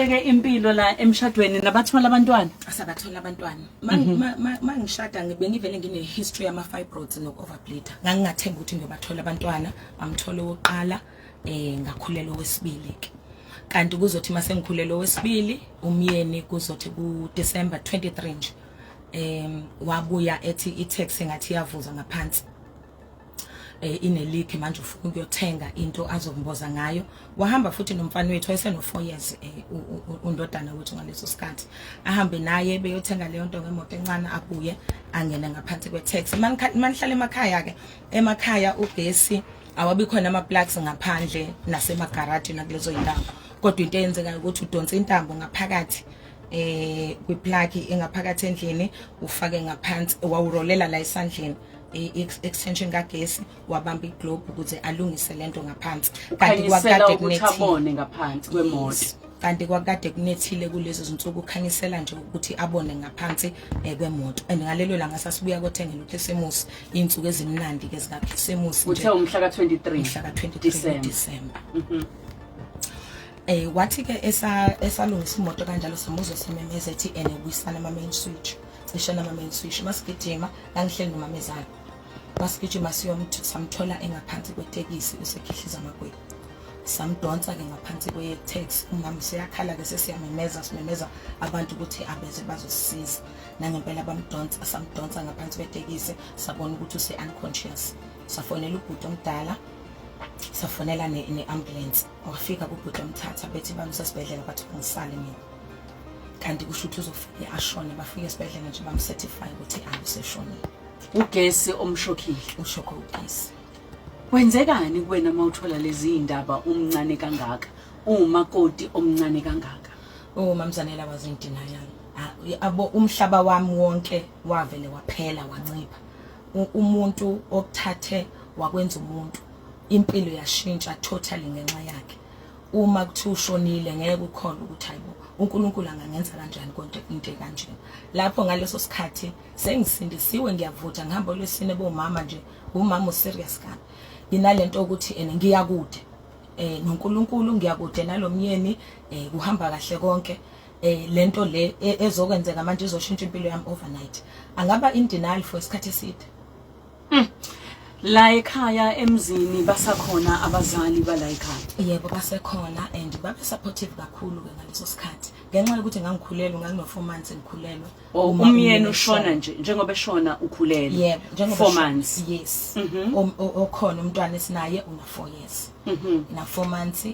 Yayinhle ke impilo la emshadweni, nabathola abantwana? Asabathola abantwana. Mangishada bengivele ngine history yama fibroids no overbleed. Ngangingathemba ukuthi ngiyobathola abantwana. Ngamthola owokuqala, ngakhulelwa owesibili ke. Kanti kuzothi mase ngikhulelwe owesibili, umyeni kuzothi ku December 23 nje, wabuya ethi i-taxi ngathi iyavuza ngaphansi, ine leak, manje ufuna ukuyothenga into azokumboza ngayo. Wahamba futhi nomfana wethu wayeseno 4 years, undodana wethu ngaleso sikhathi. Ahambe naye beyothenga leyo nto ngemoto encane, abuye angene ngaphansi kwe-taxi. Manihlala emakhaya ke, emakhaya ugesi awabi khona, ama plugs ngaphandle nasemagaraji nakulezo indawo, kodwa into eyenzekayo ukuthi udonsa intambo ngaphakathi kwiplug engaphakathi endlini, ufake ngaphansi, wawurolela la esandleni i-extension kagesi, wabamba iglobe ukuze alungise lento ngaphansi. Kanti kwakade ukuthi abone ngaphansi kwemoto. Yes. Kanti kwakade kunethile kulezo zinsuku, ukhanyisela nje ukuthi abone ngaphansi kwemoto. And ngalelo langa sasibuya kothengela uKhisimusi, iy'nsuku ezimnandi ke zikaKhisimusi. Uthe umhla ka-23? Mhla ka-23. December. December. Wathi ke esalungisa imoto kanjalo, samuzwa sememeza ethi ene buyisana ama main switch, cishana ama main switch. Masigijima, ngangihleli nomamezala, masigijima samthola engaphansi kwetekisi, usekhihliza amagwebu. Samdonsa ke ngaphansi kwe-taxi. Umama useyakhala ke, sesiyamemeza, simemeza abantu ukuthi abeze bazosisiza. Nangempela bamdonsa, samdonsa ngaphansi kwetekisi, sabona ukuthi use-unconscious. Safonela ubhuti omdala, safonela ne-ambulance. Wafika kubhuti, wamthatha, bethi bamsa esibhedlela. Bathi ngisale mina, kanti kusho ukuthi uzofike ashone. Bafike esibhedlela nje, bamcertify ukuthi awuseshonile. Ugesi omshokhile? Ushokho ugesi. Kwenzekani kuwena uma uthola lezi ndaba umncane kangaka, umakoti omncane kangaka? Oh, mamzanela, was in denial. Abo umhlaba wami wonke wavele waphela, wancipha. Umuntu okuthathe wakwenza umuntu, impilo yashintsha totally ngenxa yakhe. Uma kuthiwa ushonile, ngeke ukhona ukuthi hayibo, uNkulunkulu angangenza kanjani konke into ekanjena? Lapho ngaleso sikhathi sengisindisiwe, ngiyavutha, ngihamba olwesine bomama nje, umama userious kabi. Nginalento ukuthi ene ngiyakude noNkulunkulu, ngiyakude nalomyeni, kuhamba kahle konke. Lento le ezokwenzeka manje izoshintsha impilo yami overnight. Angaba in denial for isikhathi eside. La ekhaya emzini basakhona abazali bala ekhaya? Yebo, basekhona and babe supportive kakhulu ke ngaleso sikhathi, ngenxa yokuthi ngangikhulelwe, ngangino 4 months ngikhulelwe. Oh, Uma umyeni ushona nje, njengoba eshona ukhulelwe? Yebo, njengoba 4 months? Yes. Okhona umntwana esinaye una 4 years, na 4 months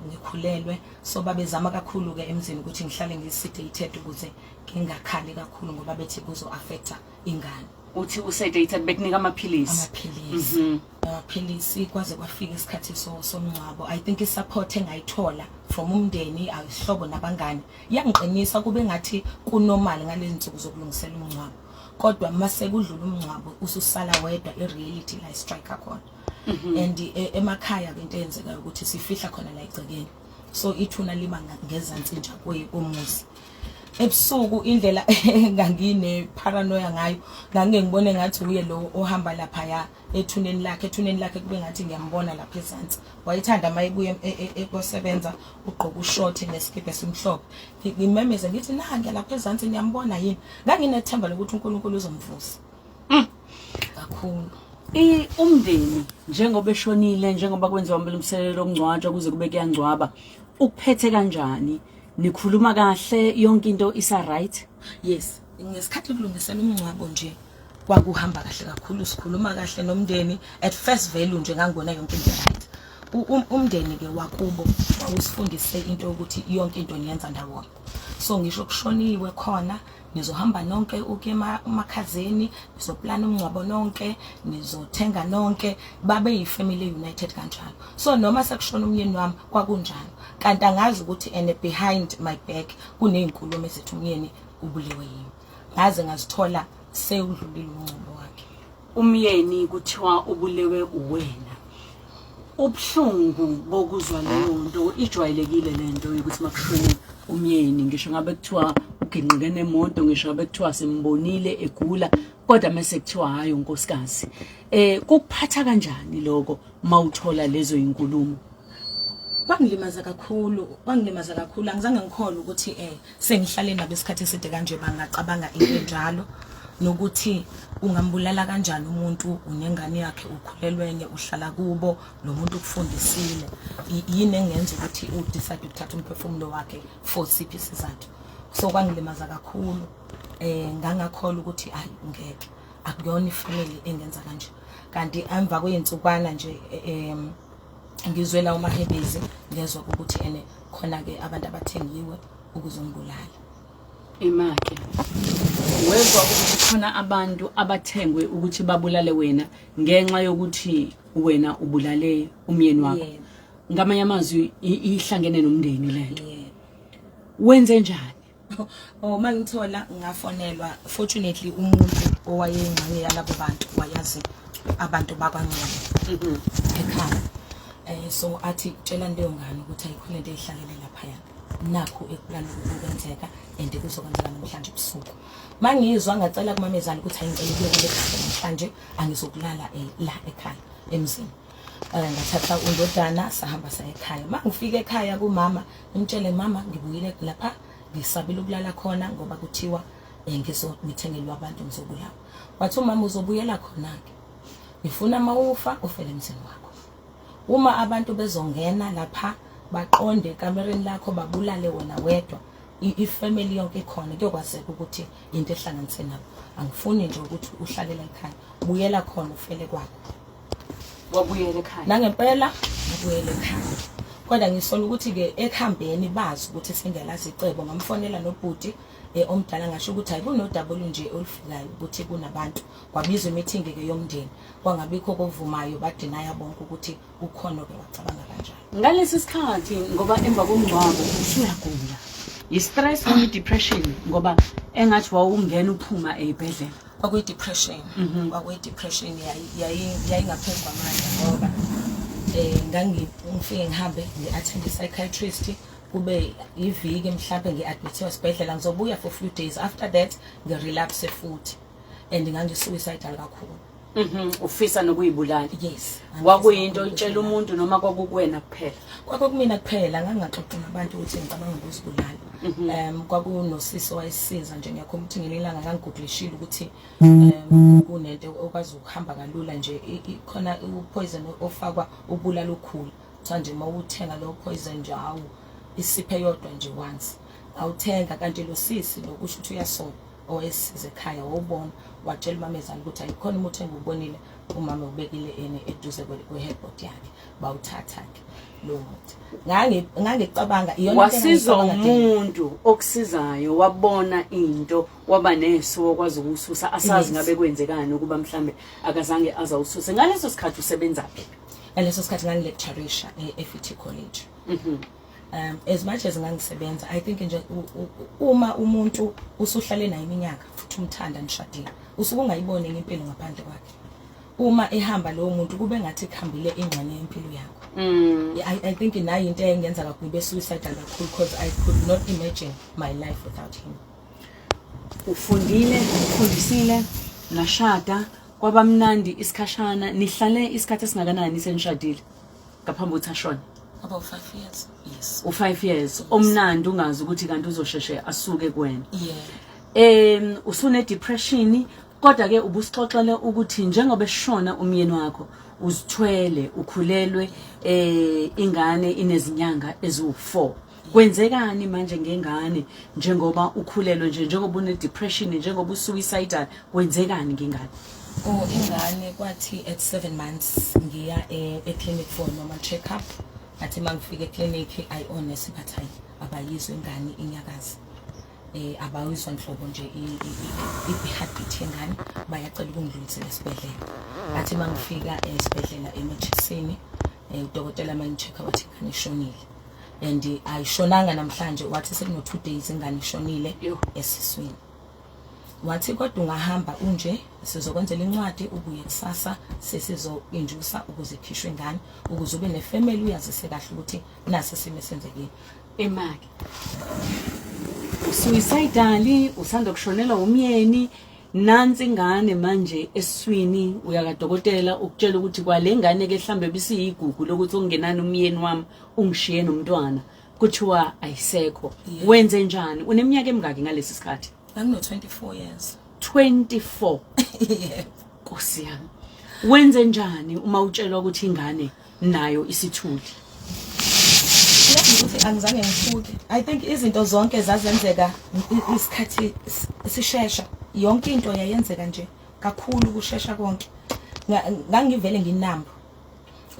ngikhulelwe. So babezama kakhulu ke emzini ukuthi ngihlale ngisedated ukuze ngingakhali kakhulu, ngoba bethi kuzo affecta ingane. Uthi usedated, bekunika amaphilisi? Amaphilisi, amaphilisi, kwaze kwafika isikhathi somngcwabo. I think isupport engayithola from umndeni, ayihlobo nabangani, yangiqinisa kube ngathi kunormal ngalezi nsuku zokulungisela umngcwabo. Kodwa mase kudlula umngcwabo, ususala wedwa, i-reality la strike khona. And emakhaya ke into eyenzekayo ukuthi sifihla khona la egcekeni, so ithuna liba ngezansi nje komuzi. Ebusuku, indlela engangine paranoia ngayo, ngangike ngibone ngathi uye lo ohamba lapha ya ethuneni lakhe, ethuneni lakhe, kube ngathi ngiyambona lapha ezansi. Wayethanda mayebuye ekosebenza ugqoka ushort nesikibha esimhlophe. Ngimemeze ngithi, "Nange lapha ezansi, niyambona yini?" Nganginethemba lokuthi uNkulunkulu uzomvusa kakhulu. Umndeni njengoba eshonile, njengoba kwenziwa amalungiselelo okungcwatshwa kuze kube kuyangcwaba, ukuphethe kanjani? Nikhuluma kahle, yonke into isa right? Yes, ngesikhathi kulungisela umngcwabo nje kwakuhamba kahle kakhulu, sikhuluma kahle nomndeni. At first value nje ngangibona yonke into right. Umndeni ke wakubo wawusifundise into yokuthi yonke into niyenza ndawonye, so ngisho kushoniwe khona nizohamba nonke ukuya emakhazeni, nizoplana umngcwabo nonke, nizothenga nonke. Babe yifamily united kanjalo. So noma sekushona umyeni wami kwakunjalo, kanti angazi ukuthi and behind my back kunezinkulumo ezithi umyeni ubulewe yimi. Ngaze ngazithola sewudlulile umngcwabo wakhe. Umyeni kuthiwa ubulewe uwena. Ubuhlungu bokuzwa leyo nto, ijwayelekile lento yokuthi makushone umyeni, ngisho ngabe kuthiwa uginqike nemoto, ngisho ngabe kuthiwa simbonile egula, kodwa mase kuthiwa hayi, unkosikazi, kukuphatha kanjani lokho mawuthola lezo inkulumo? Kwangilimaza kakhulu, kwangilimaza kakhulu. Angizange ngikholwe ukuthi sengihlale nabo isikhathi eside kanje bangacabanga into enjalo, nokuthi ungambulala kanjani umuntu, unengane yakhe, ukhulelwenye, uhlala kubo lo muntu, ukufundisile. Yini engenza ukuthi udecide ukuthatha umphefumulo wakhe for siphi isizathu? So kwangilimaza kakhulu. Ngangakholwa ukuthi hayi, ngeke, akuyona ifamily engenza kanje. Kanti emva kweyinsukwana nje ngizwe lawo mahebezi, ngezwa ukuthi ene khona ke abantu abathengiwe ukuzongibulala. Imake wezwa ukuthi khona abantu abathengwe ukuthi babulale wena ngenxa yokuthi wena ubulale umyeni wakho. Ngamanye amazwi ihlangene nomndeni lento. Wenze njani? Oh, mangithola ngafonelwa, fortunately umuntu owayengxenye yalabo bantu wayazi abantu bakwaNgcobo ekhaya. So athi tshela leyo ngane ukuthi ayikhona into ehlalele lapha, nakho ekuplana ukwenzeka and kuzokwenzeka namhlanje ebusuku. Mangizwa ngacela kumamezala ukuthi ayingicela ukuyolala ekhaya namhlanje, angizokulala la ekhaya emzini. Ngathatha undodana, sahamba saya ekhaya. Mangifika ekhaya kumama, ngimtshele, "Mama, ngibuyile lapha, ngisabile ukulala khona ngoba kuthiwa ngithengelwa abantu, ngizobulawa." Wathi umama, "Uzobuyela khona-ke, ngifuna mawufa ufele emzini wakho. Uma abantu bezongena lapha baqonde ekamereni lakho babulale wena wedwa, ifamily yonke ikhona, kuyokwazeka ukuthi into ehlanganise nabo. Angifuni nje ukuthi uhlale la ekhaya, buyela khona ufele kwakho." Wabuyela ekhaya? Nangempela ngabuyela ekhaya, kodwa ngisola ukuthi-ke ekuhambeni bazi ukuthi sengiyalazi icebo. Ngamfonela nobhuti omdala, ngasho ukuthi hayi, kunodaba olunje olufikayo ukuthi kunabantu. Kwabizwa imeeting-ke yomndeni, kwangabikho kovumayo, badenaya bonke ukuthi ukhona-ke wacabanga kanjalo. Ngalesi sikhathi, ngoba emva komngcwabo usuyagula, i-stress noma i-depression, ngoba engathi wawungena uphuma ey'bhedlela? Kwakuyi-depression. Kwakuyi-depression, yayingaphezu kwamandla ngoba ngifike ngihambe ngi-attend i-psychiatrist, kube iviki mhlampe ngi-admithiwe esibhedlela, ngizobuya for few days, after that ngi-relapse futhi and ngangi-suicidal kakhulu. Ufisa nokuyibulala? Yes. Kwakuyinto itshela umuntu noma kwakukuwena kuphela? Kwakukumina kuphela, ngangingaxoxi nabantu ukuthi ngicabanga ukuzibulala. Kwakunosisi owayesiza nje, ngiyakhumbula ukuthi ngelinye ilanga ngangigooglishile ukuthi kunento okwazi ukuhamba kalula nje, khona upoison ofakwa ubulala ukhula, kuthiwa nje uma uthenga lowo poison nje, hawu, isiphe yodwa nje once awuthenga. Kanti lo sisi lo kusho ukuthi uyasola, owayesiza ekhaya, wawubona, watshela umamezala ukuthi ayikhona umuthi engiwubonile umama ubekile ene eduze kwe-headboard yakhe, bawuthatha-ke lowo muthi. Ngangicabanga iyona into wasizwa engangicabanga daily. Umuntu okusizayo wabona into, waba neso, wakwazi ukuwususa. Asazi ngabe kwenzekani ukuba mhlambe akazange azawususe. Ngaleso sikhathi usebenza phi? Ngaleso sikhathi ngangilecturisha e-FET College. As much as ngangisebenza, I think nje uma umuntu usuhlale naye iminyaka futhi umthanda, nishadile, usuke ungayiboni enye impilo ngaphandle kwakhe. Uma ehamba lowo muntu kube ngathi kuhambile ingxenye yempilo yakho. I think nayo into eyengenza kakhulu ngibe suicidal kakhulu because I could not imagine my life without him. Ufundile, ufundisile, nashada, kwabamnandi isikhashana. Nihlale isikhathi esingakanani senishadile ngaphambi kokuthi ashone? About 5 years, yes. U-5 years omnandi, ungazi ukuthi kanti uzosheshe asuke kuwena. Yeah. Usune depression, kodwa ke ubusixoxele ukuthi njengoba eshona umyeni wakho uzithwele, ukhulelwe, ingane inezinyanga eziwu4. Kwenzekani manje ngengane njengoba ukhulelwe nje, njengoba une depression, njengoba usuicidal, kwenzekani ngengane? Oh, ingane kwathi at 7 months ngiya e-clinic for normal check-up. Athi mangifika eclinic, ayi, onesi bathi hayi, abayizwe ingane inyakazi. Abayizwa nhlobo nje i-heartbeat yengane, bayacela ukungidlulisela esibhedlela. Athi mangifika esibhedlela emergency, udokotela mangi-check wathi ingane ishonile. And ayishonanga namhlanje, wathi sekuno 2 days ingane ishonile Yo. esiswini. Wathi kodwa ungahamba unje, sizokwenzela incwadi, ubuye kusasa, sesizo-indusa ukuze ikhishwe ingane, ukuze ube nefamily, uyazise kahle ukuthi nasi isimo esenzekile. Emake usuicidal, usanda kushonelwa umyeni. Nansi ingane manje esiswini, uya kadokotela ukutshela ukuthi kwale ngane ke mhlambe bisiyigugu lokuthi okungenani umyeni wami ungishiye nomntwana, kuthiwa ayisekho. Wenze njani? Uneminyaka emingaki ngalesi sikhathi? Ngangino 24 years. 24? Yeah. Nkosi yami, wenze njani uma utshelwa ukuthi ingane nayo isithuli? Yazi ukuthi angizange ngithuke. I think izinto zonke zazenzeka isikhathi sishesha. Yonke into yayenzeka nje kakhulu, kushesha konke. Ngangivele nginambo.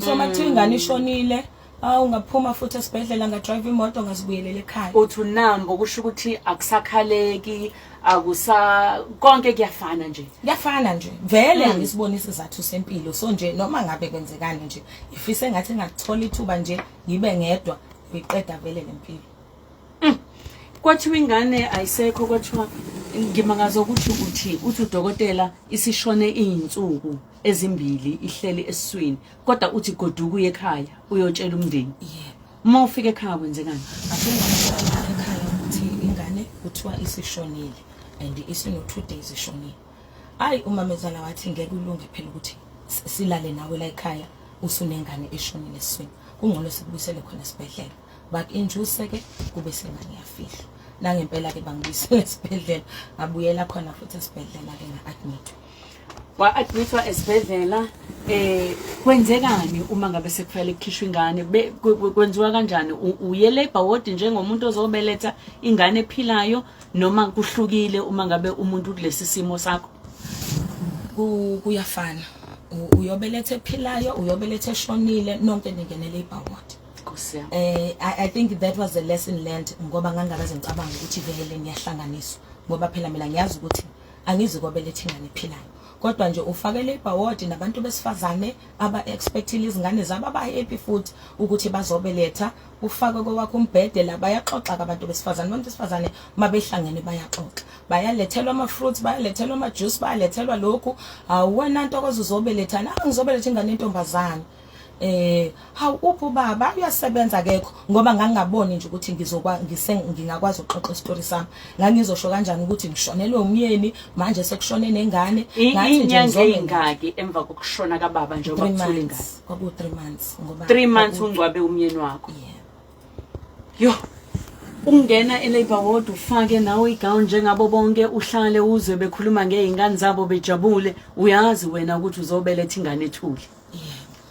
So makuthiwa ingane ishonile, awu, ngaphuma futhi esibhedlela, ngadrive imoto, ngazibuyelela ekhaya. Uthi unambo, kusho ukuthi akusakhaleki, akusa konke kuyafana nje. Kuyafana nje vele, angisiboni isizathu sempilo. So nje noma ngabe kwenzekani nje, ngifise ngathi ngakuthola ithuba nje ngibe ngedwa, ngiqeda vele lempilo. Kwathiwa ingane ayisekho, kwathiwa, ngimangaza ukuthi uthi udokotela isishone iy'nsuku ezimbili ihleli esiswini, kodwa uthi goduka uye ekhaya uyotshela umndeni. Yebo. Uma ufika ekhaya kwenzekani? Afike ngamtshela ekhaya ukuthi ingane kuthiwa isishonile and isino 2 days ishonile. Ayi, umamezala wathi ngeke ulunge phela ukuthi silale nawe la ekhaya usunengane eshonile esiswini, kungcono sikubuyisele khona esibhedlela, baku-induce ke, kube sengane yafihlwa. Nangempela ke bangibuyisela esibhedlela, ngabuyela khona futhi esibhedlela ke, nga-admit. Wa-admithwa esibhedlela. Kwenzekani uma ngabe sekufanele kukhishwe ingane? Kwenziwa kanjani? Uye labor ward njengomuntu ozobeletha ingane ephilayo, noma kuhlukile uma ngabe umuntu kulesi simo sakho? Kuyafana, uyobeletha ephilayo, uyobeletha eshonile, nonke ningene labor ward. Nkosi yami. I think that was a lesson learned, ngoba ngangakaze ngicabanga ukuthi vele niyahlanganiswa, ngoba phela mina ngiyazi ukuthi angizi kobeletha ingane ephilayo, kodwa nje ufake labor ward nabantu besifazane aba-expectile izingane zabo, aba-happy futhi ukuthi bazobeletha, ufake kowakho umbhede la. Bayaxoxa ke abantu besifazane, abantu besifazane mabehlangene bayaxoxa, bayalethelwa ama-fruits, bayalethelwa ama-juice, bayalethelwa lokhu. Hawu wena Ntokozo, uzobelethana? Ah, ngizobeletha ingane yentombazane. Hawu, uphi ubaba? Uyasebenza, akekho. Ngoba ngangingaboni nje ukuthi ngizokwa ngise ngingakwazi ukuxoxa isitori sami. Ngangizosho kanjani ukuthi ngishonelwe umyeni, manje sekushone nengane? Ngathi nje inyanga ngizobe ey'ngaki emva kokushona kababa njengoba 3 kuthula ingane? months. Kwaku 3 months ngoba 3 months ungcwabe umyeni wakho? Yeah. Yo, ungena e-labor ward, ufake nawe igown njengabo bonke, uhlale uzwe bekhuluma ngey'ngane zabo bejabule, uyazi wena ukuthi uzobeletha ingane ethule. Yeah.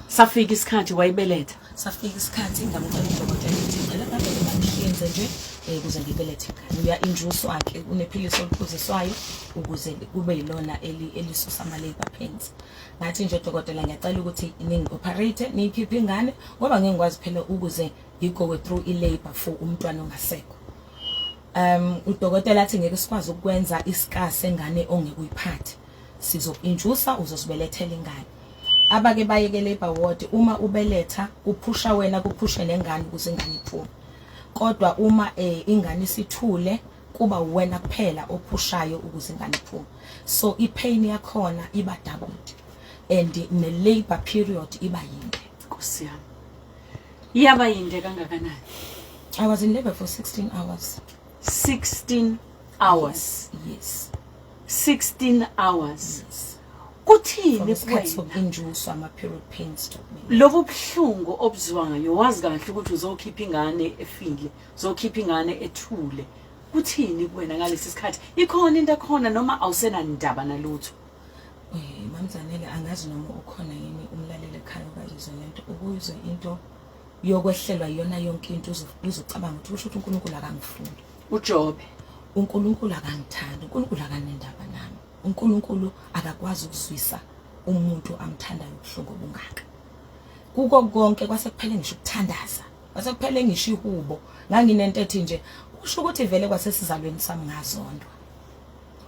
Safika isikhathi, wayibeletha? Safika isikhathi, ngamcela udokotela ukuthi ngicela ngavele bangihlinze nje ukuze ngibelethe ingane. Uya-induce ke, unephilisi oliphuziswayo ukuze kube yilona elisusa ama-labor pains. Ngathi nje, dokotela, ngiyacela ukuthi ningi-operate, niyikhiphe ingane, ngoba ngeke ngikwazi phela ukuze ngigo through i-labor for umntwana ongasekho. Udokotela athi ngeke sikwazi ukwenza iscar sengane ongeke uyiphathe, sizoku-induce, uzosibelethela ingane. Abake bayeke labor ward, uma ubeletha kuphusha wena, kuphushe nengane ukuze ingane iphume, kodwa uma ingane isithule kuba uwena kuphela ophushayo ukuze ingane iphume. So ipain yakhona iba doubled and ne labor period iba yinde. Nkosi yami, iyaba yinde kangakanani? I was in labor for 16 hours. 16 hours? Yes. 16 hours? Yes. Kuthini From isikhathi kuwena soku-induce ama-period pains to me. Lobu buhlungu obuzwayo, wazi kahle ukuthi uzokhipha ingane efile, uzokhipha ingane ethule, kuthini kuwena ngalesi sikhathi? Ikhona into ekhona noma awusenandaba nalutho? Mamzanele, angazi noma ukhona yini umlaleli ekhaya okayizwe lento, ukuyizwe into yokwehlelwa iyona yonke into, uzocabanga ukuthi kusho ukuthi uNkulunkulu akangifuni. Ujobe. uNkulunkulu akangithandi, uNkulunkulu akanendaba nami, uNkulunkulu akakwazi ukuzwisa umuntu amthandayo ubuhlungu obungaka. Kuko konke kwase kuphele ngisho ukuthandaza, kwase kuphele ngisho ihubo. Nganginento ethi nje kusho ukuthi vele kwasesizalweni sami ngazondwa,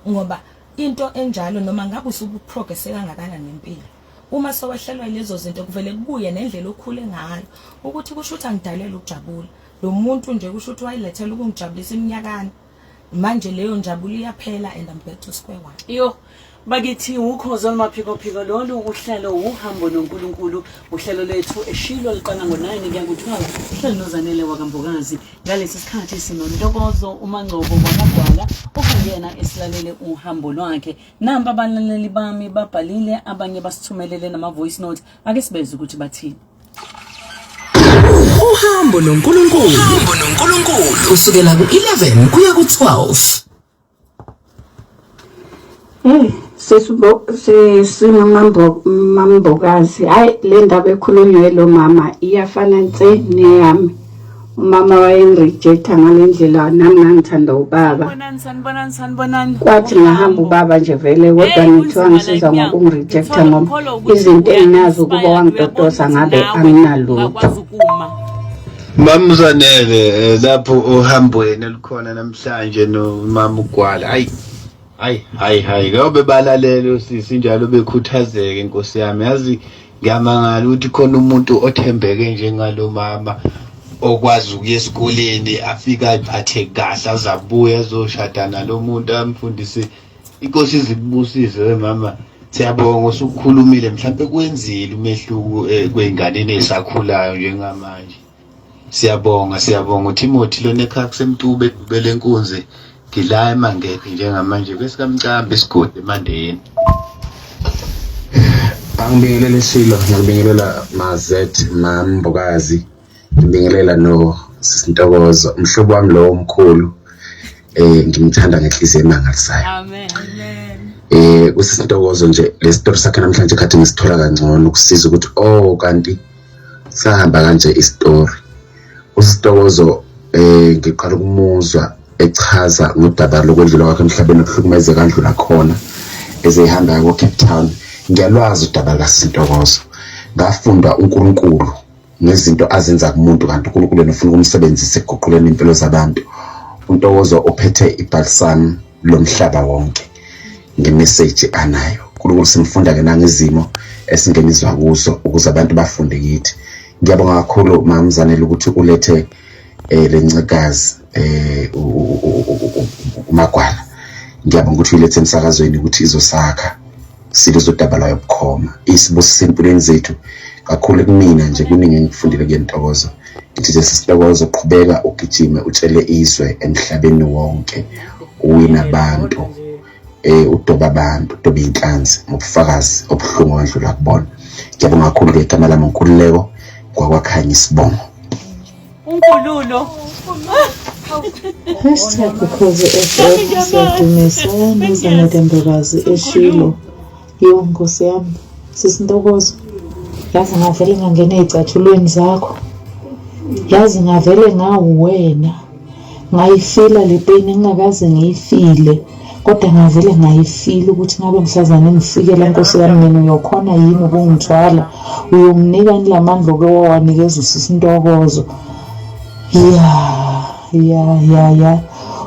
ngoba into enjalo, noma ngabe usubuprogress kangakanani ngempilo, uma sowehlelwa lezo zinto kuvele kubuye nendlela okhule ngayo, ukuthi kusho ukuthi angidalelwe ukujabula. Lo muntu nje kusho ukuthi wayilethela ukungijabulisa iminyakana, manje leyo njabulo iyaphela and I'm back to square one. Yo, Bakithi ukhozi olumaphikophiko lolu uhlelo uhambo noNkulunkulu uhlelo lethu eshilo liqala ngo-9 kuya ku-12 uhlelo noZanele wakaMbokazi ngalesi sikhathi sinoNtokozo uMangcobo wakagwala okuyena esilalele uhambo lwakhe nampa abalaleli bami babhalile abanye basithumelele nama-voice note ake sibeze ukuthi bathini. Uhambo noNkulunkulu. Uhambo noNkulunkulu kusukela ku-11 kuya ku-12. Hey, sisibo sisimambo mambokazi. Hayi le ndaba ekhulunywe lo mama iyafana nse neyami. Umama wayengirejecta ngale ndlela nami ngangithanda ubaba. Sanibonani, sanibonani, sanibonani. Kwathi ngahamba ubaba nje vele kodwa Hey, nithiwa kunzima la ngisiza emnyango. ngokungirejecta Ngithola ngoba ukukholwa ukuthi izinto enginazo ukuba uya-inspired, uyabona wangitotosa ukuthi ngabe nawe anginalutho. ungakwazi ukuma. Mamzanele lapho ohambweni olukhona namhlanje nomama uGwala hayi hayi hayi hayi ngobe balalela usisi njalo bekhuthazeke inkosi yami yazi ngiyamangala ukuthi khona umuntu othembeke njengalo mama okwazi ukuya esikoleni afike ayiphathe kahle azabuye azoshada nalo muntu amfundise inkosi izikubusise we mama siyabonga usukhulumile mhlawumbe kwenzile umehluko eh, kwey'nganeni ey'sakhulayo njengamanje siyabonga siyabonga uTimothy lona ekhaya kusemtube edubele enkunzi ngila emangephi njengamanje kwesikamcambi isigodi emandeni Angibingelele Silo, ngiyakubingelela Mazet, Mambokazi, ngibingelela no Sisintokozo, umhlobo wami lo omkhulu eh ngimthanda ngenhliziyo emangalisayo. Amen. Eh uSisintokozo nje le story sakhe namhlanje khathi ngisithola kangcono ukusiza ukuthi oh kanti sahamba kanje isitori. USitokozo eh ngiqala ukumuzwa echaza ngodaba lokwedlula kwakhe emhlabeni okuhlukumezeka andlula khona ezehamba ko Cape Town. Ngiyalwazi udaba likaSintokozo. Ngafunda uNkulunkulu ngezinto azenza kumuntu kanti uNkulunkulu yena ufuna ukumsebenzisa ekuguquleni impilo zabantu. UNtokozo uphethe ibalsam lomhlaba wonke ngemessage anayo. uNkulunkulu simfunda ke nangezimo esingenizwa kuzo ukuze abantu bafunde kithi. Ngiyabonga kakhulu mamzanele ukuthi ulethe eh lencekazi eh uMagwala. Ngiyabonga ukuthi uyilethe emsakazweni ukuthi izosakha silizwe udaba lwayo bukhoma. Isibusiso empilweni zethu kakhulu kumina nje kuningi engikufundile kule ntokozo. Ngithi nje sisitokozo qhubeka ugijime utshele izwe emhlabeni wonke uwina abantu eh udoba abantu udoba inhlanzi ngobufakazi obuhlungu owandlula kubona. Ngiyabonga kakhulu ke igama lami uNkululeko kwakwakhanya isibongo. Unkululo. Hashtag Ukhozi FM siyadumisa noZanele Mbokazi eshilo. Yo Nkosi yami, sisi Ntokozo, yazi ngavele ngangena ey'cathulweni zakho. Yazi ngavele ngawuwena. Ngayifila le pain engingakaze ngiyifile. Kodwa ngavele ngayifila ukuthi ngabe mhlazane ngifikela Nkosi yami mina uyokhona yini ukungithwala. Uyonginika yini la mandla oke wawanikeza usisi Ntokozo. Ya, ya, ya, ya.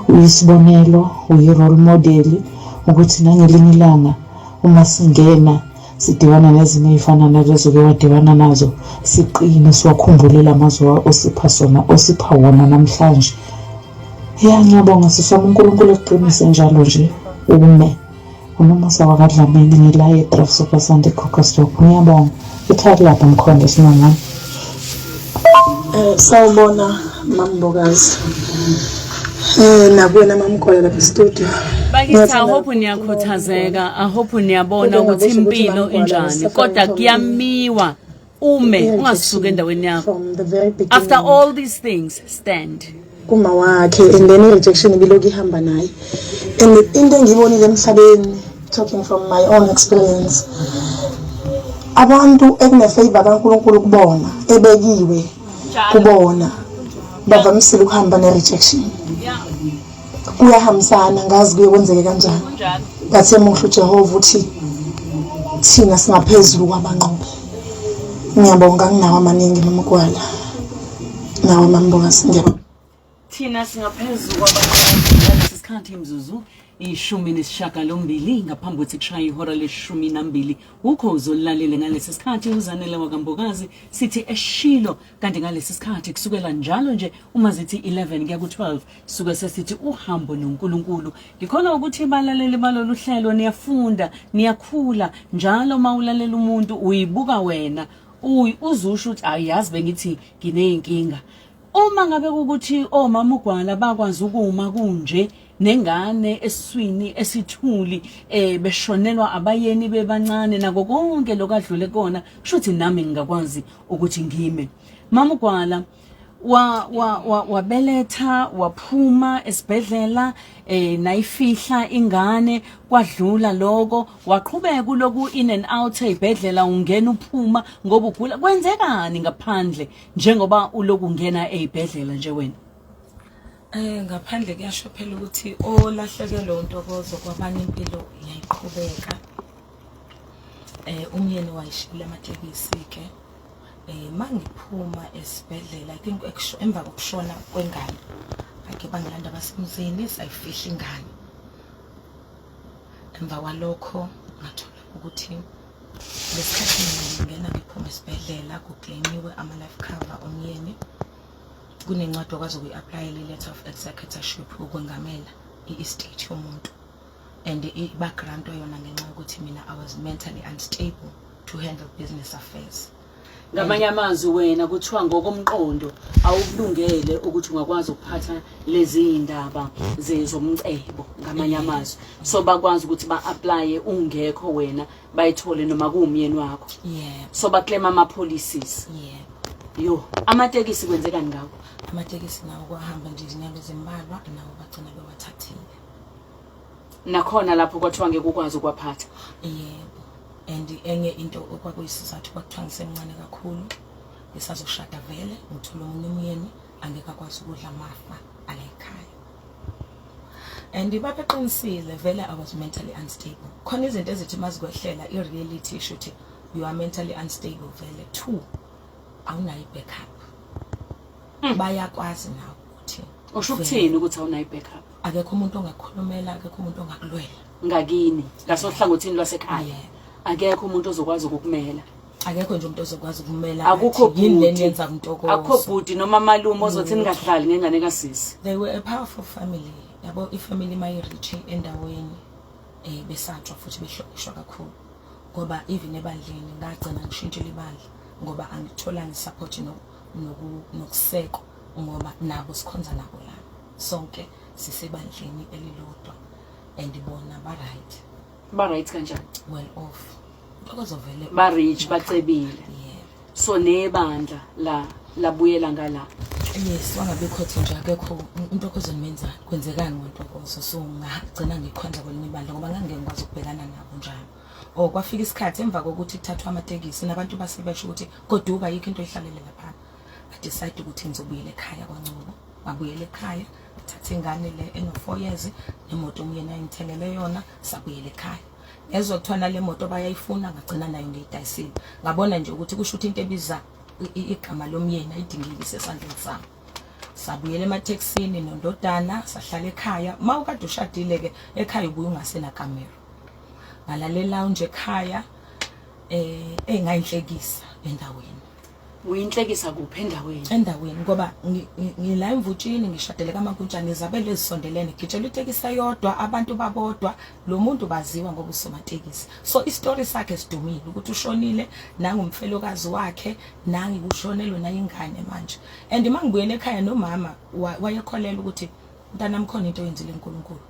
Uyisibonelo, uyi-role model ukuthi nangelinye ilanga uma singena sidibana nezimo ey'fana nalezo oke wadibana nazo siqine siwakhumbule la mazwi osipha sona osipha wona namhlanje ya ngiyabonga sisi wami uNkulunkulu ekuqinise njalo nje ume unomusa wakadlamini ngila edraf super sunday Krugersdorp ngiyabonga ikhaya lapha mkhondo sinongani. Sawubona Mambokazi. Nakuwena Mamgwala lapha e-studio. Bakithi I Ngiyathanda hope niyakhuthazeka, I hope niyabona Kodwa ukuthi ngakusho ukuthi impilo Mamgwala injani was kodwa suffering from kuyamiwa ume i-rejection ungasuki endaweni yakho. from the very After beginning all these things stand. kuma wakhe and then i-rejection ibilokhu ihamba naye and into engiyibonile emhlabeni talking from my own experience abantu ekunefavor kaNkulunkulu kubona ebekiwe kubona bavamisile ukuhamba ne-rejection kuyahambisana ngazi kuye kwenzeke kanjani but emuhle uJehova uthi thina singaphezulu kwabanqobi ngiyabonga nginawo amaningi mamgwala nawe mambokazi ngiyabonga Thina singaphezu kwabanqobi ngalesi sikhathi imizuzu 18 ngaphambi kokuthi kushaye ihora leshumi nambili. Ukho uzolilalele ngalesi sikhathi uZanele wakaMbokazi sithi eshilo, kanti ngalesi sikhathi kusukela njalo nje uma zithi 11 kuya ku-12 suke sesithi uhambo noNkulunkulu. Ngikholwa ukuthi balaleli balolu hlelo niyafunda, niyakhula njalo. Uma ulalela umuntu uyibuka wena, uzusho ukuthi ayiyazi bengithi ngineyinkinga. Uma ngabe kukuthi omama uGwala bakwazi ukuma kunje nengane esiswini esithuli, beshonelwa abayeni bebancane nako konke lokadlule kona, kusho ukuthi nami ngingakwazi ukuthi ngime. Mama uGwala, wa wa wa wabeletha, waphuma esibhedlela, nayifihla ingane, kwadlula lokho, waqhubeka kuloku in and out ezibhedlela, ungena uphuma ngoba ugula. Kwenzekani ngaphandle njengoba uloku ungena ezibhedlela nje wena? Ngaphandle kuyasho phela ukuthi olahlekelwe untokozo kwabanye impilo iyayiqhubeka. Umyeni wayishila amatekisi ke. Mangiphuma esibhedlela, I think emva kokushona kwengane, ake bangilanda basemzini, sayifihla ingane. Emva kwalokho ngathola ukuthi lesikhathi mina ngingena ngiphuma esibhedlela kuclaimiwe ama-life cover omyeni. Kunencwadi okwazi ukuyi-applyela, i-letter of executorship, ukwengamela i-estate yomuntu, and bagrantwa yona ngenxa yokuthi mina I was mentally unstable to handle business affairs. Ngamanye amazwi wena kuthiwa ngokomqondo awukulungele ukuthi ungakwazi ukuphatha lezi ndaba zomcebo, ngamanye amazwi. So bakwazi ukuthi ba-applye ungekho wena, bayithole noma kuwumyeni wakho. Yeah. So baclaim ama-policies. Yeah. Yo, amatekisi kwenzekani ngawo? Amatekisi nawo kwahamba nje izinyanga ezimbalwa, nawo bagcina bewathathile. Nakhona lapho kwathiwa ngeke ukwazi ukwaphatha. Yebo, and enye into okwakuyisizathu, kwakuthiwa ngisemncane kakhulu, ngisazoshada vele ngithola omunye umyeni, angeke akwazi ukudla amafa ala ekhaya. And babeqinisile vele, I was mentally unstable. Khona izinto ezithi mazikwehlela, i-reality isho ukuthi you are mentally unstable vele. Two, awunayo i-backup. Bayakwazi nawo ukuthi Usho ukuthini ukuthi awunayo i-backup? Akekho umuntu ongakukhulumela, akekho umuntu ongakulwela. Ngakini ngasohlangothini lwasekhaya? Yeah. Akekho umuntu ozokwazi ukukumela? Akekho nje umuntu ozokwazi ukumela. Akukho athi, yini leni bhuti yenza kuntokozo? Akukho bhuti noma malume ozothi ningadlali ngengane kasisi? They were a powerful family, yabo. Ifamily mayi-rich endaweni, besatshwa futhi behlonishwa kakhulu, ngoba even ebandleni ngagcina ngishintshile ibandla ngoba angitholanga isupport nokuseko, ngoba nabo sikhonza nabo la, sonke sisebandleni elilodwa and bona ba-right. Ba-right kanjani? Well off, Ntokozo vele. Ba-rich, bacebile? Yeah. So nebandla la labuyela ngala? Yes, wangabikho thi nje akekho uNtokozo, nimenzani, kwenzekani ngoNtokozo? So ngagcina ngikhonza kwelinye ibandla ngoba ngangeke ngikwazi ukubhekana nabo njalo. Or kwafika isikhathi emva kokuthi kuthathwa amatekisi nabantu basebesho ukuthi goduka, yikho into ehlalele laphana. Ngadecide ukuthi ngizobuyela ekhaya kwaNgcobo. Ngabuyela ekhaya, ngithatha ingane le eno-4 years nemoto umyeni ayengithengele yona, sabuyela ekhaya. Ngezwa kuthiwa nale moto bayayifuna, ngagcina nayo ngiyidayisile. Ngabona nje ukuthi kusho ukuthi into ebiza igama lomyeni ayidingeki isesandleni sami. Sabuyela ematekisini nondodana, sahlala ekhaya. Uma ukade ushadile-ke ekhaya ubuye ungasenakamero, ngalalela nje ekhaya, engayinhlekisa endaweni. Uyinhlekisa kuphi endaweni? Endaweni, ngoba ngila eMvutshini, ngishadele kaMakuntshane, izabelo ezisondelene, gitshelwa itekisi eyodwa, abantu babodwa. Lo muntu baziwa ngoba usomatekisi, so isitori sakhe sidumile ukuthi ushonile nangumfelokazi wakhe, nangi kushonelwe nayingane manje. And uma ngibuyele ekhaya nomama wayekholela ukuthi mntanami khona into oyenzile uNkulunkulu,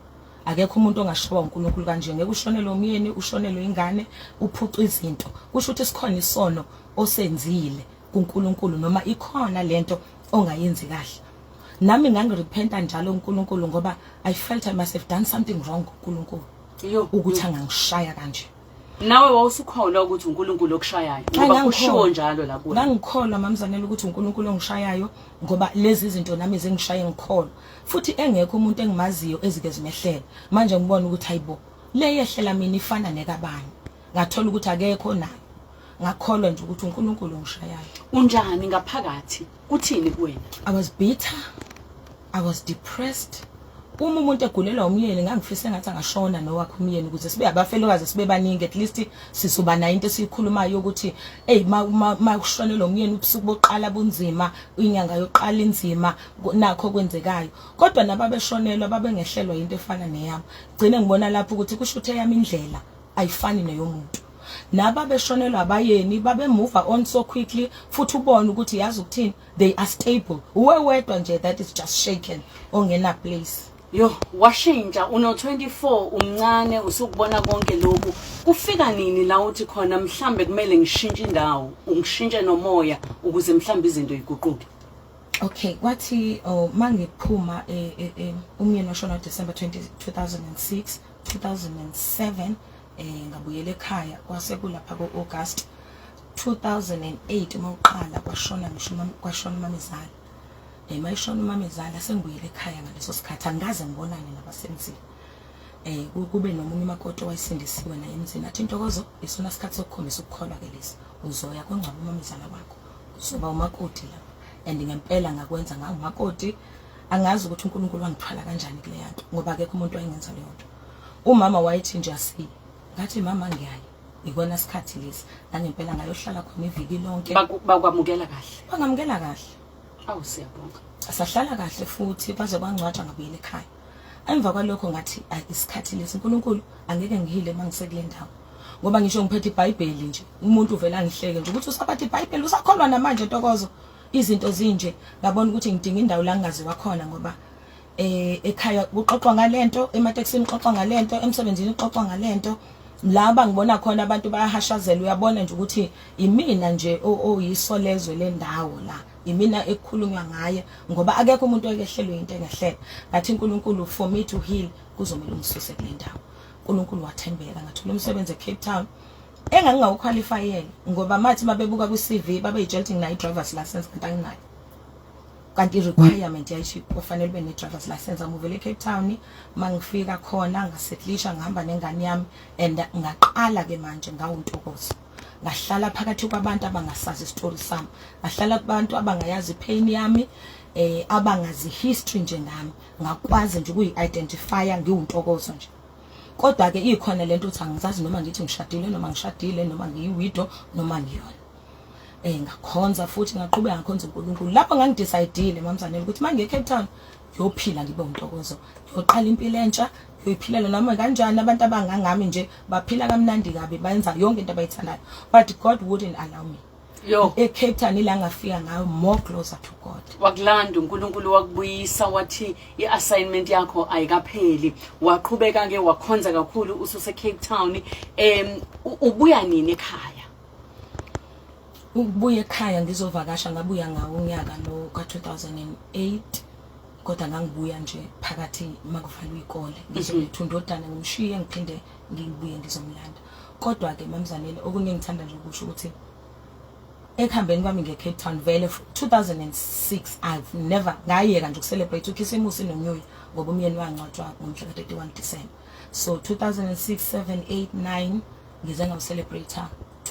akekho umuntu ongashawa uNkulunkulu kanje, ngeke ushonelwe umyeni, ushonelwe ingane, uphucwe izinto, kusho ukuthi sikhona isono osenzile kuNkulunkulu noma ikhona lento ongayenzi kahle. Nami ngangirepenta njalo uNkulunkulu ngoba I felt I must have done something wrong kuNkulunkulu Yo. ukuthi angangishaya kanje. Nawe wawusukholwa ukuthi uNkulunkulu okushayayo, ngoba kushiwo njalo la kuwe? Ngangikholwa, mamzanele, ukuthi uNkulunkulu ongishayayo, ngoba lezi zinto nami zingishaye ngikholwa, futhi engekho umuntu engimaziyo ezike zimehlela. Manje ngibona ukuthi hayibo, le yehlela mina ifana nekabani? Ngathola ukuthi akekho nayo. Ngakholwa nje ukuthi uNkulunkulu ongishayayo. Uma umuntu egulelwa umyeni, ngangifisa engathi angashona nowakhe umyeni ukuze sibe abafelokazi, sibe baningi, at least sizoba nayo into esiyikhulumayo ukuthi hey, ma kushonelwa umyeni, ubusuku bokuqala bunzima, inyanga yokuqala inzima, nakho kwenzekayo. Kodwa nababeshonelwa babengehlelwa into efana neyami. Gcine ngibona lapho ukuthi kusho ukuthi eyami indlela ayifani neyomuntu. Nababeshonelwa abayeni babe-move on so quickly, futhi ubone ukuthi, yazi ukuthini, they are stable. Uwe wedwa nje that is just shaken, ongena place. Yo, washintsha uno 24, umncane, usukubona konke lokhu. Kufika nini la uthi khona mhlambe kumele ngishintshe indawo, ungishintshe nomoya ukuze mhlambe izinto iguquke? Okay, kwathi, oh, mangiphuma umyeni washona December 20 2006, 2007 ngabuyela ekhaya, kwase kulapha ko August 2008 uma uqala kwashona, ngisho kwashona umamezala. Mayishona umamezala sengibuyele ekhaya ngaleso sikhathi, angikaze ngibonane nabasemzini. Kube nomunye umakoti owayesindisiwe naye emzini, athi, "Intokozo, isona sikhathi sokukhombisa ukukholwa ke lesi, uzoya kongcwaba umamezala wakho, uzoba umakoti lapha." And ngempela ngakwenza, ngawumakoti. Angazi ukuthi uNkulunkulu wangithwala kanjani kuleya nto, ngoba akekho umuntu wayengenza leyo nto. Umama wayethi nje asiye, ngathi, "Mama, ngiyaya, ikona sikhathi lesi." Nangempela ngayohlala khona iviki lonke. Bakwamukela kahle? Bangamukela kahle. Awu, siyabonga. Sahlala kahle futhi kwaze kwangcwatshwa, ngabuyela ekhaya. Emva kwalokho ngathi, "Ayi, isikhathi lesi, uNkulunkulu, angeke ngihile uma ngisekule ndawo," ngoba ngisho ngiphethe iBhayibheli nje, umuntu uvela angihleke nje ukuthi, "Usaphatha iBhayibheli, usakholwa namanje, Ntokozo, izinto zinje." Ngabona ukuthi ngidinga indawo la ngingaziwa khona, ngoba ekhaya kuxoxwa ngalento, ematekisini kuxoxwa ngalento, emsebenzini kuxoxwa ngalento. Laba ngibona khona abantu bayahashazela, uyabona nje ukuthi imina nje oyisolezwe lendawo la, imina ekukhulunywa ngaye, ngoba akekho umuntu oyehlelwe into engehlela. Ngathi, "uNkulunkulu, for me to heal kuzomela ungisuse kule ndawo." uNkulunkulu wathembeka, ngathola umsebenzi eCape Town engangingawuqualifyele, ngoba mathi mabebuka kwi-CV babeyitshela ukuthi nginayo i-driver's license, kanti anginayo, kanti i-requirement yayithi kufanele ube ne-driver's license. Ngamuvela eCape Town. Mangifika khona ngasettlisha, ngihamba nengane yami, and ngaqala ke manje ngawuntokozo, ngahlala phakathi kwabantu abangasazi isitori sami, ngahlala kubantu abangayazi ipain yami, abangazi history nje ngami. Ngakwazi nje ukuyi-identifya ngiwuntokozo nje. Kodwa ke ikhona lento uthi angizazi noma ngithi ngishadile noma ngishadile, noma ngiyi-widow noma ngiyona. Ngakhonza futhi, ngaqhubeka ngakhonza uNkulunkulu. Lapho ngangidecidile, mamzanele, ukuthi mangiye eCape Town ngiyophila ngibe untokozo, ngiyoqala impilo entsha, ngiyoyiphilela noma kanjani. Abantu abangangami nje baphila kamnandi kabi, bayenza yonke into abayithandayo, but God wouldn't allow me. Yo. eCape Town ila ngafika ngayo more closer to God. Wakulanda uNkulunkulu, wakubuyisa, wathi i-assignment yakho ayikapheli. Waqhubeka ke, wakhonza kakhulu ususe Cape Town. Ubuya nini ekhaya? Ukubuya ekhaya ngizovakasha, ngabuya ngawo unyaka lo ka-2008, kodwa ngangibuya nje phakathi makuvalwa iy'kole, ngizoletha undodana, ngimshiye, ngiphinde ngibuye ngizomlanda. Kodwa-ke mamzanele, okunye engithanda nje ukusho ukuthi ekuhambeni kwami nge-Cape Town vele 2006, I've never ngayeka nje ukucelebrate ukhisimusi no-New Year, ngoba umyeni wangcwatshwa ngomhla ka-31 December. So 2006, 7, 8, 9 ngize ngawucelebrate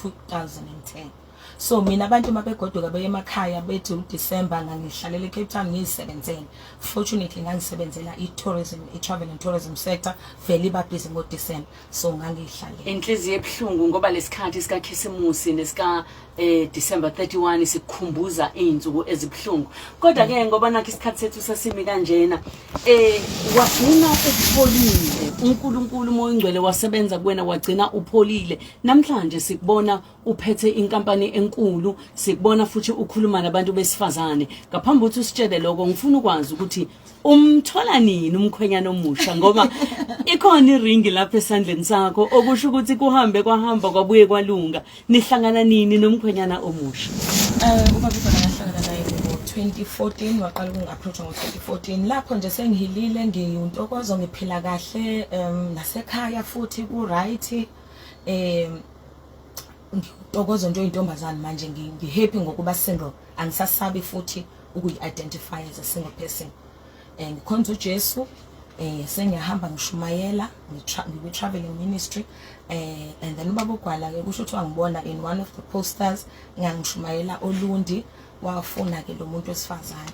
2010. So mina abantu mabegoduka beye emakhaya bethi uDecember, ngangihlalela eCape Town ngiyisebenzele. Fortunately ngangisebenzela i-tourism, i-travel and tourism sector vele iba busy ngoDecember, so ngangiyihlalela. Inhliziyo ebuhlungu, ngoba lesikhathi sika Khisimusi nesika December 31 sikukhumbuza izinsuku ezibuhlungu. Kodwa ke ngoba nakho isikhathi sethu sasimi kanjena, wagcina upholile. uNkulunkulu uMoya oNgcwele wasebenza kuwena, wagcina upholile. Namhlanje sikubona uphethe inkampani enkulu, sikubona futhi ukhuluma nabantu besifazane. Ngaphambi ukuthi usitshele lokho, ngifuna ukwazi ukuthi umthola nini umkhwenyana omusha, ngoba ikhona iringi lapha esandleni sakho, okusho ukuthi kuhambe kwahamba kwabuye kwalunga. Nihlangana nini nomkhwenyana omusha? Ubaba ukhona, ngahlangana naye ngo-2014, waqala ukungi-approach ngo-2014. Lapho nje sengihilile, ngiyuntokozo, ngiphila kahle, nasekhaya futhi ku-right. Ngiyintokozo nje oyintombazane manje, ngi-happy ngokuba single, angisasabi futhi ukuyi-identify as a single person. Ngikhonza uJesu, sengiyahamba ngishumayela, ngikwi-traveling ministry. And then ubaba uGwala ke kusho ukuthi wangibona in one of the posters, ngangishumayela oLundi, wafuna ke lo muntu wesifazane.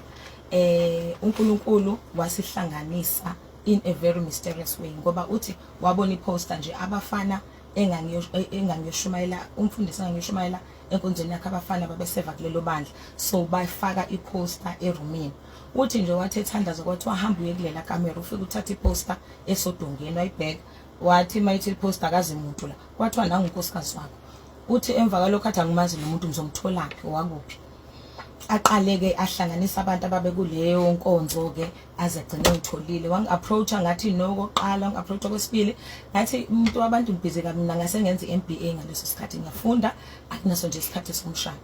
uNkulunkulu wasihlanganisa. In a very mysterious way, ngoba uthi wabona iposter nje, abafana engangiyoshumayela, umfundisi engangiyoshumayela enkonzweni yakhe, abafana babeseva kulelo bandla, so bayifaka iposter erumini. Uthi nje wathi ethandaza, kwathiwa hamba uye kulela kamera, ufike uthatha iposter esodongeni. Wayibheka, wathi mayithi iposter akazi muntu la, kwathiwa nangu unkosikazi wakho. Uthi emva kwalokho athi, angimazi lo muntu, ngizomtholaphi, owakuphi? Aqale-ke ahlanganisa abantu ababekuleyo nkonzo-ke, aze agcine ngitholile. Wangi-approach-a, ngathi no kokuqala, wangi-approach-a kwesibili, ngathi umuntu wabantu ngibhizi kabi mina, ngase ngenza i-MBA ngaleso sikhathi, ngiyafunda, akunaso nje isikhathi somshado.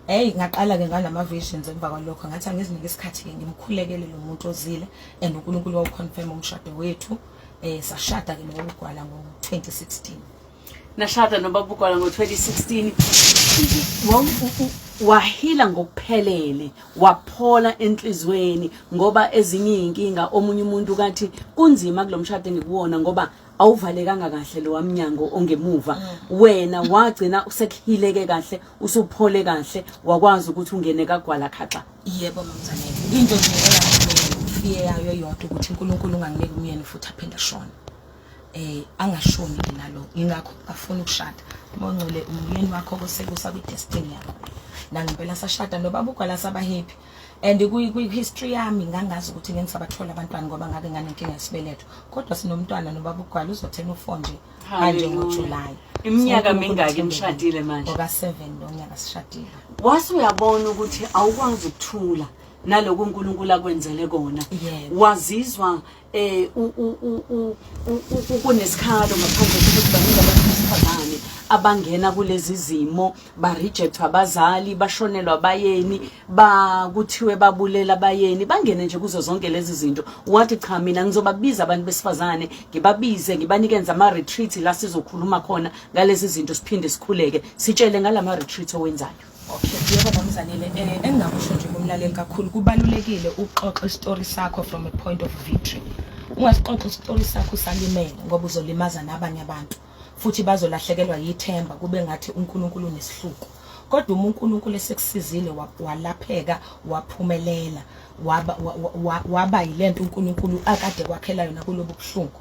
Hey, ngaqala-ke nganama-visions emva kwalokho, ngathi angizinike isikhathi-ke ngimkhulekele lo muntu ozile, and uNkulunkulu wawuconfirm umshado wethu. Sashada-ke nobaba uGwala ngo-2016. Nashada nobaba uGwala ngo-2016. Wahila ngokuphelele, waphola enhlizweni, ngoba ezinye iy'nkinga omunye umuntu kathi kunzima kulo mshado engikuwona ngoba awuvalekanga kahle lo wamnyango ongemuva. Wena wagcina usekuhileke kahle, usuphole kahle, wakwazi ukuthi ungene kaGwala khaxa. Yebo, mamzanele, into nje eyangifear yayo yodwa ukuthi uNkulunkulu unganginiki umyeni futhi aphinde ashone, angashoni ke nalo, ingakho afuna ukushada. Mongcwele, umyeni wakho kosekusa kwi-destiny yakho. Nangempela sashada nobaba uGwala, saba happy, and kwi-history yami ngangazi ukuthi ngeke ngisabathola abantwana ngoba ngake nganenkinga yesibeletho, kodwa sinomntwana nobaba uGwala, uzothena u4 nje manje ngoJuly. Iminyaka mingaki nishadile manje? Ngoka-7 lo nyaka sishadile. Wase uyabona ukuthi awukwazi ukuthula naloku uNkulunkulu akwenzele kona. Yebo. Wazizwa kunesikhalo ngaphandle kokuthi baningi abantu besifazane abangena kulezi zimo, ba-rejectwa abazali, bashonelwa abayeni, bakuthiwe babulela abayeni, bangene nje kuzo zonke lezi zinto. Wathi cha, mina ngizobabiza abantu besifazane, ngibabize, ngibanikeze ama-retreat la sizokhuluma khona ngalezi zinto, siphinde sikhuleke. Sitshele ngalama retreat owenzayo. Okay, yebo mamzanele, engingakusho nje kumlaleli kakhulu, kubalulekile ukuxoxa isitori sakho from a point of victory. Ungasixoxa isitori sakho usalimele, ngoba uzolimaza nabanye abantu futhi bazolahlekelwa yithemba, kube ngathi uNkulunkulu unesihluku. Kodwa uma uNkulunkulu esekusizile, walapheka, waphumelela, waba yilento uNkulunkulu akade kwakhela yona kulobu buhlungu,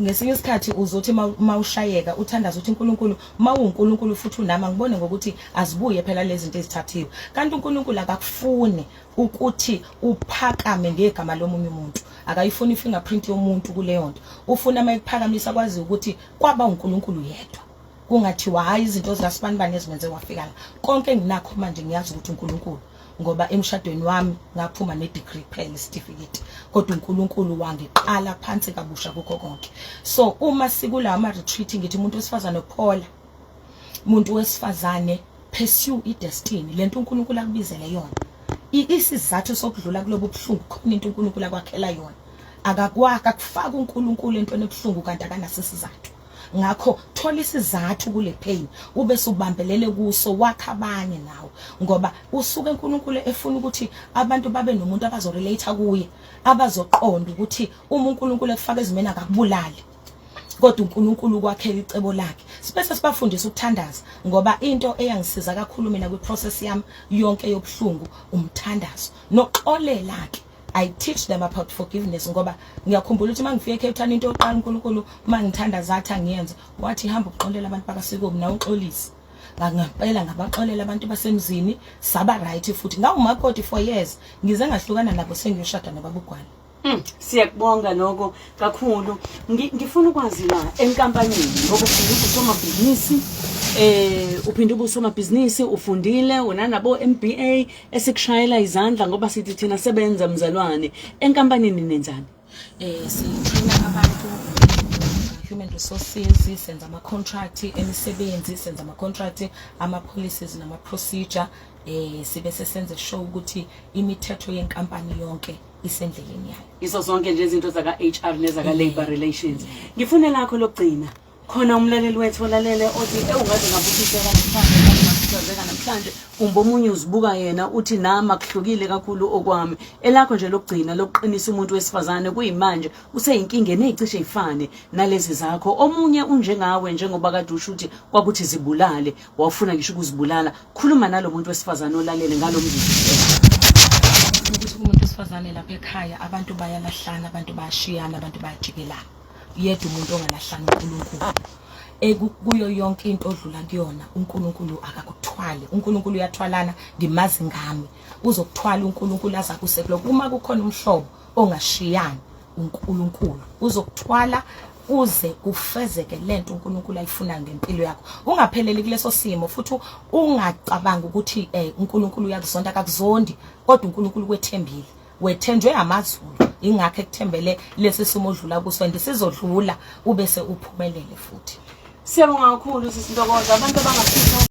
ngesinye isikhathi uzothi mawushayeka uthandaza uthi, uNkulunkulu, mawuNkulunkulu futhi unama, ngibone ngokuthi azibuye phela lezi zinto ezithathiwe. Kanti uNkulunkulu akakufuni ukuthi uphakame ngegama lomunye umuntu, akayifuni ifingerprint yomuntu kuleyo nto. Ufuna mayikuphakamisa kwazi ukuthi kwaba uNkulunkulu yedwa, kungathiwa hayi, izinto zikasibanibani ezimenze wafika la. Konke enginakho manje ngiyazi ukuthi uNkulunkulu, ngoba emshadweni wami ngaphuma ne-degree kuphela, isitifiketi, kodwa uNkulunkulu wangiqala phansi kabusha kukho konke. So uma sikula ama-retreat, ngithi umuntu wesifazane phola, umuntu wesifazane pursue i-destiny, lento uNkulunkulu akubizele yona. Isizathu sokudlula kulobu buhlungu, khona into uNkulunkulu akwakhela yona. Akakwaka akufaka uNkulunkulu entweni ebuhlungu kanti akanaso isizathu. Ngakho thola isizathu kule pain, ube subambelele kuso, wakha abanye nawe, ngoba usuke uNkulunkulu efuna ukuthi abantu babe nomuntu abazorelate kuye, abazoqonda ukuthi uma uNkulunkulu ekufaka ezimeni akakubulali, kodwa uNkulunkulu ukwakhela icebo lakhe. Sibese sibafundisa ukuthandaza, ngoba into eyangisiza kakhulu mina kwiprocess yami yonke yobuhlungu umthandazo noxolela ke. I teach them about forgiveness, ngoba ngiyakhumbula ukuthi mangifika eCape Town, into yokuqala uNkulunkulu mangithandaza athi angiyenze, wathi hamba uxolela abantu bakaSikobi nawe uxolise. Ngempela ngabaxolela abantu basemzini, saba right futhi ngawumakoti for years, ngize ngahlukana nabo sengiyoshada nobaba uGwala. Siyakubonga lokho kakhulu. Ngifuna ukwazi la enkampanini, ngoba ufunda usomabhizinisi, uphinde ube usomabhizinisi, ufundile unanabo MBA, esikushayela izandla ngoba sithi thina sebenza mzalwane. Enkampanini nenzani? Si-traina abantu human resources, senza ama contract emisebenzi, senza ama contract, ama policies nama procedure, sibe sesenze sure ukuthi imithetho yenkampani yonke isendleleni yayo. Izo zonke nje izinto zaka HR nezaka labor relations. Ngifune lakho lokugcina. Khona umlaleli wethu olalele othi ewungaze ngabukiseka namhlanje, ngaze ngakhuthazeka namhlanje, kumbe omunye uzibuka yena uthi nami akuhlukile kakhulu okwami. Elakho nje lokugcina lokuqinisa umuntu wesifazane kuyimanje useyinkingeni ezicishe ifane nalezi zakho, omunye unjengawe njengoba kade usho ukuthi kwakuthi zibulale, wawufuna ngisho ukuzibulala. Khuluma nalo muntu wesifazane olalele ngalo mzuzu. Ukuthi kumuntu wesifazane lapha ekhaya abantu bayalahlana, abantu bayashiyana, abantu bayajikelana. Yedwa umuntu ongalahlana uNkulunkulu. Kuyo yonke into odlula kuyona uNkulunkulu akakuthwali. uNkulunkulu uyathwalana, ngimazi ngami. Uzokuthwala uNkulunkulu aza kuse kuloko. Uma kukhona umhlobo ongashiyani uNkulunkulu uzokuthwala uze kufezeke lento uNkulunkulu ayifunayo ngempilo yakho. Ungapheleli kuleso simo futhi ungacabangi ukuthi uNkulunkulu uyakuzonda, akakuzondi, kodwa uNkulunkulu kwethembile. Wethenjwe amazulu, ingakho ekuthembele lesi simo odlula kuso, and sizodlula ubese uphumelele futhi. Siyabonga kakhulu sisi Ntokozo. Abantu abangafisa